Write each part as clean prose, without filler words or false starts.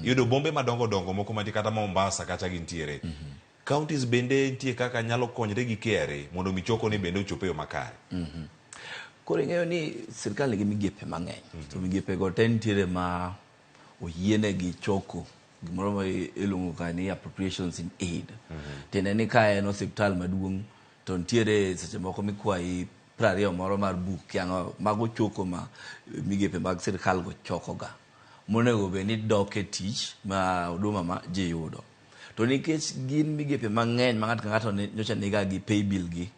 Iyudo bombe madongo dongo moko mantie kata Mombasa kacha gintiere. Counties bende nitie kaka nyalo konyre gi KRA mondo mi choko ni bende ochop e yo makare. Koro ing'eyo ni sirkal nigi migepe mang'eny. To migepe go te nitiere ma oyienegi choko gimoro ma iluongo ka ni appropriations in aid. Tiende ni ka en osiptal maduong' to nitiere seche moko mikwayi 20 moro mar buk kiang'o mago choko ma migepe mag sirkal go chokoga monego bed ni dok e tich ma huduma ma ji yudo. To nikech gin migepe mang'eny ma ng'ato ka ng'ato nyocha niga gi pay bill gi,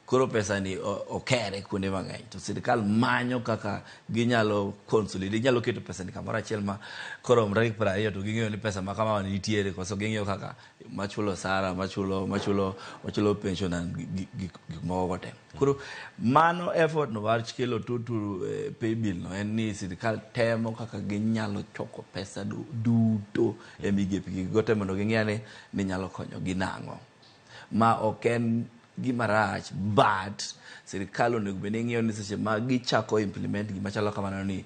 koro pesa ni okere kuonde mang'eny to sirkal manyo kaka ginyalo consolidate, ginyalo keto pesa ni kamoro achiel ma koromo tarik 20 to ging'eyo ni pesa ma kama nitiere, koso ging'iyo kaka machulo osara, machulo pension and gik moko go te. Koro mano effort no mar kelo total pay bill no en ni sirkal temo kaka ginyalo choko pesa duto e migepe gi go te mondo ging'e ni nyalo konyo gi nang'o. Ma ok en gima rach, but sirkal onego bed ni ng'iyo ni seche ma gichako implement gima chalo kamano ni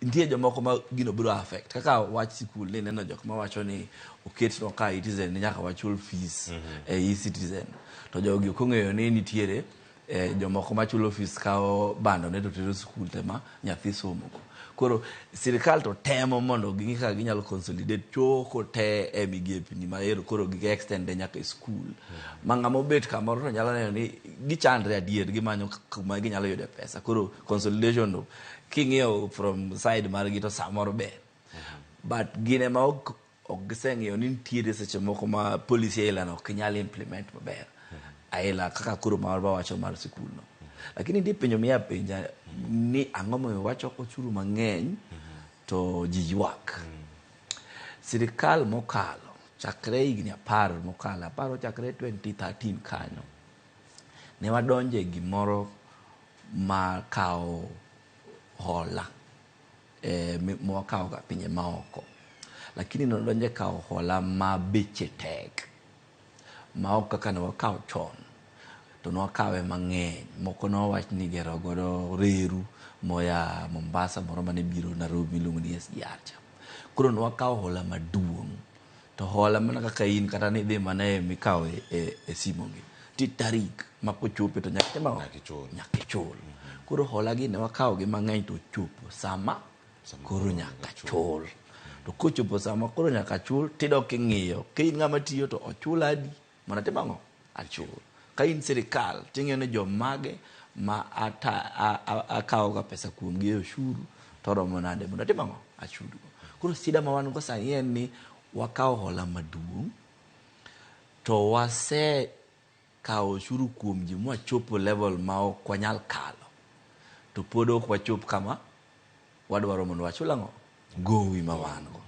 nitie jomoko ma gino biro affect. Kaka wach sikul ni neno jok mawacho ni oketnwa ka e-citizen ni nyaka wachul fees e e-citizen, to jogi ok ong'eyo ni nitiere jomoko machulo fees kawo bando ne to tero sikul te ma nyathi somo go. Koro sirkal to temo mondo ging'i kaka ginyalo consolidate choko te e migepni ma ero koro gi extend nyaka e skul. Ma ng'ama obet kamoro to nyalo neno ni gichandre adier, gimanyo kuma ginyalo yude pesa. Koro consolidation no king'iyo from side margi to samoro ber. But gin ema ok giseng'iyo ni nitiere seche moko ma policy aila no ok nyal implement maber. Aila kaka koro mar wacho mar sikul no. Lakini nitie penjo miya penja ni ang'o momiyo wachoko osuru mang'eny to ji ywak. Sirikal mokalo chakre higni 10 mokalo, aparo chakre 2013 kanyo, ne wadonje gimoro mar kawo hola mwakawo ga pinje maoko. Lakini ne wadonje kawo hola ma beche tek, ma ok kaka ne wakawo chon, to ne wakawe mang'eny. Moko ne wawach ni igero godo reru moya Mombasa moro mane biro Nairobi miluongo ni SGR cha. Koro ne wakawo hola maduong'. To hola mana kaka in kata nidhi mana e mikawo e simu gi. Ti tarik ma kochope to nyaka itim ang'o? Nyaka ichul. Nyaka ichul. Koro hola gi ne wakawo gi mang'eny to ochopo sama koro nyaka chul. To kochopo sama koro nyaka chul, tidok ing'iyo. Ka in ng'ama tiyo to ochul adi? Mondo atim ang'o? Achul. Ka in sirikal, ting'iyo ni jomage ma akawo ga pesa kuom gi e oshuru to oromo nade mondo atim ang'o? Achulgo. Koro shida ma wan go sani en ni wakawo hola maduong' to wase kawo oshuru kuom ji mwachopo level ma ok wanyal kalo, to pod ok wachop kama wadwaro mondo wachul ang'o? Gowi ma wan go.